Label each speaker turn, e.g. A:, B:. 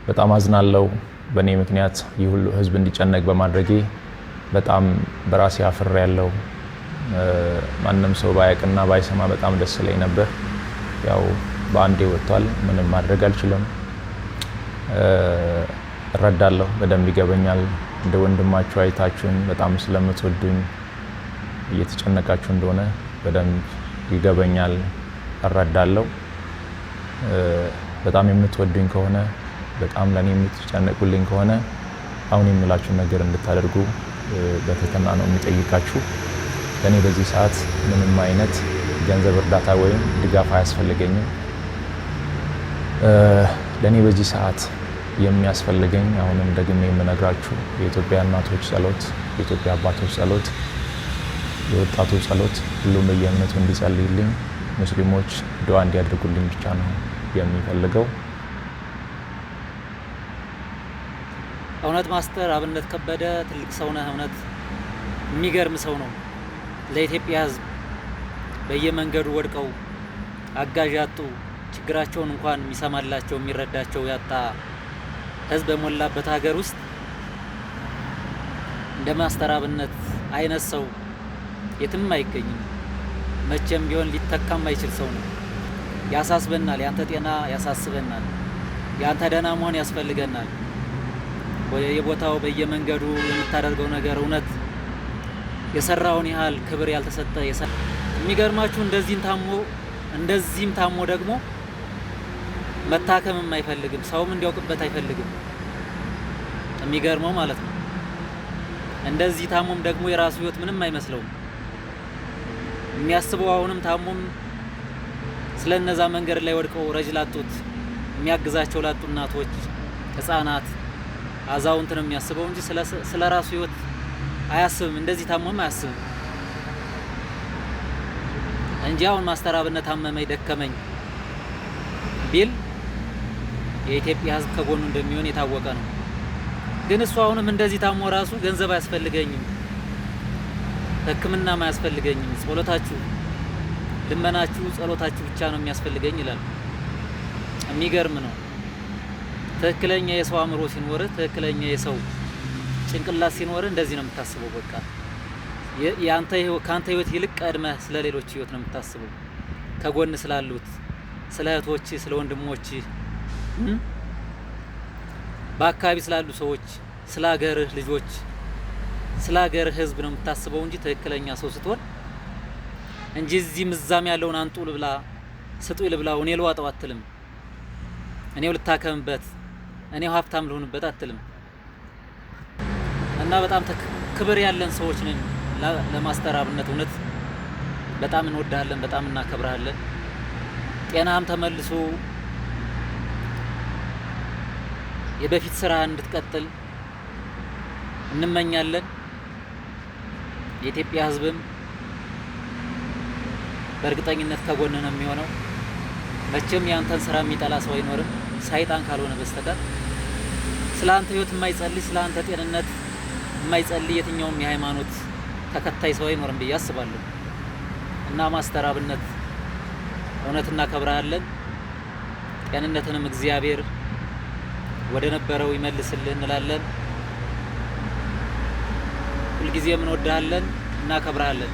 A: በጣም አዝናለው። በእኔ ምክንያት ይህ ሁሉ ህዝብ እንዲጨነቅ በማድረጌ በጣም በራሴ አፍሬያለሁ። ማንም ሰው ባያቅና ባይሰማ በጣም ደስ ይለኝ ነበር። ያው በአንዴ ወጥቷል። ምንም ማድረግ አልችልም። እረዳለሁ፣ በደንብ ይገበኛል። እንደ ወንድማችሁ አይታችሁኝ በጣም ስለምትወዱኝ እየተጨነቃችሁ እንደሆነ በደንብ ይገበኛል፣ እረዳለሁ። በጣም የምትወዱኝ ከሆነ፣ በጣም ለእኔ የምትጨነቁልኝ ከሆነ አሁን የምላችሁን ነገር እንድታደርጉ በትህትና ነው የሚጠይቃችሁ። ለእኔ በዚህ ሰዓት ምንም አይነት ገንዘብ እርዳታ ወይም ድጋፍ አያስፈልገኝም። ለእኔ በዚህ ሰዓት የሚያስፈልገኝ፣ አሁንም ደግሜ የምነግራችሁ፣ የኢትዮጵያ እናቶች ጸሎት፣ የኢትዮጵያ አባቶች ጸሎት፣ የወጣቱ ጸሎት፣ ሁሉም በየእምነቱ እንዲጸልይልኝ፣ ሙስሊሞች ዱዓ እንዲያደርጉልኝ ብቻ ነው የሚፈልገው።
B: እውነት ማስተር አብነት ከበደ ትልቅ ሰው ነህ። እውነት የሚገርም ሰው ነው። ለኢትዮጵያ ሕዝብ በየመንገዱ ወድቀው አጋዥ ያጡ፣ ችግራቸውን እንኳን የሚሰማላቸው የሚረዳቸው ያጣ ሕዝብ በሞላበት ሀገር ውስጥ እንደ ማስተር አብነት አይነት ሰው የትም አይገኝም። መቼም ቢሆን ሊተካም አይችል ሰው ነው። ያሳስበናል። ያንተ ጤና ያሳስበናል። ያንተ ደህና መሆን ያስፈልገናል። በየቦታው በየመንገዱ የምታደርገው ነገር እውነት የሰራውን ያህል ክብር ያልተሰጠ። የሚገርማችሁ እንደዚህም ታሞ ደግሞ መታከምም አይፈልግም፣ ሰውም እንዲያውቅበት አይፈልግም። የሚገርመው ማለት ነው። እንደዚህ ታሞም ደግሞ የራሱ ህይወት ምንም አይመስለውም። የሚያስበው አሁንም ታሞም ስለ እነዛ መንገድ ላይ ወድቀው ረጅ ላጡት፣ የሚያግዛቸው ላጡ እናቶች፣ ህጻናት፣ አዛውንት ነው የሚያስበው እንጂ ስለ ራሱ ህይወት አያስብም። እንደዚህ ታሞም አያስብም እንጂ አሁን ማስተር አብነት አመመኝ ደከመኝ ቢል የኢትዮጵያ ህዝብ ከጎኑ እንደሚሆን የታወቀ ነው። ግን እሱ አሁንም እንደዚህ ታሞ ራሱ ገንዘብ አያስፈልገኝም፣ ሕክምናም አያስፈልገኝም፣ ጸሎታችሁ፣ ልመናችሁ፣ ጸሎታችሁ ብቻ ነው የሚያስፈልገኝ ይላል። የሚገርም ነው። ትክክለኛ የሰው አእምሮ ሲኖርህ፣ ትክክለኛ የሰው ጭንቅላት ሲኖርህ እንደዚህ ነው የምታስበው። በቃ ያንተ ካንተ ህይወት ይልቅ ቀድመህ ስለ ሌሎች ህይወት ነው የምታስበው። ከጎን ስላሉት፣ ስለ እህቶች፣ ስለ ወንድሞች፣ በአካባቢ ስላሉ ሰዎች፣ ስለ ሀገርህ ልጆች፣ ስለ ሀገርህ ህዝብ ነው የምታስበው እንጂ ትክክለኛ ሰው ስትሆን እንጂ እዚህም እዛም ያለውን አንጡ ልብላ፣ ስጡ ልብላው፣ እኔ ልዋጠው አትልም። እኔው ልታከምበት፣ እኔው ሀብታም ልሆንበት አትልም። እና በጣም ክብር ያለን ሰዎች ነን ለማስተር አብነት። እውነት በጣም እንወድሃለን፣ በጣም እናከብርሃለን። ጤናህም ተመልሶ የበፊት ስራህን እንድትቀጥል እንመኛለን። የኢትዮጵያ ህዝብም በእርግጠኝነት ከጎን ነው የሚሆነው። መቼም ያንተን ስራ የሚጠላ ሰው አይኖርም፣ ሰይጣን ካልሆነ በስተቀር። ስለ አንተ ህይወት የማይጸልይ፣ ስለ አንተ ጤንነት የማይጸልይ የትኛውም የሃይማኖት ተከታይ ሰው አይኖርም ብዬ አስባለሁ። እና ማስተር አብነት እውነት እናከብርሃለን። ጤንነትንም እግዚአብሔር ወደ ነበረው ይመልስልህ እንላለን። ሁልጊዜም እንወድሃለን፣ እናከብርሃለን።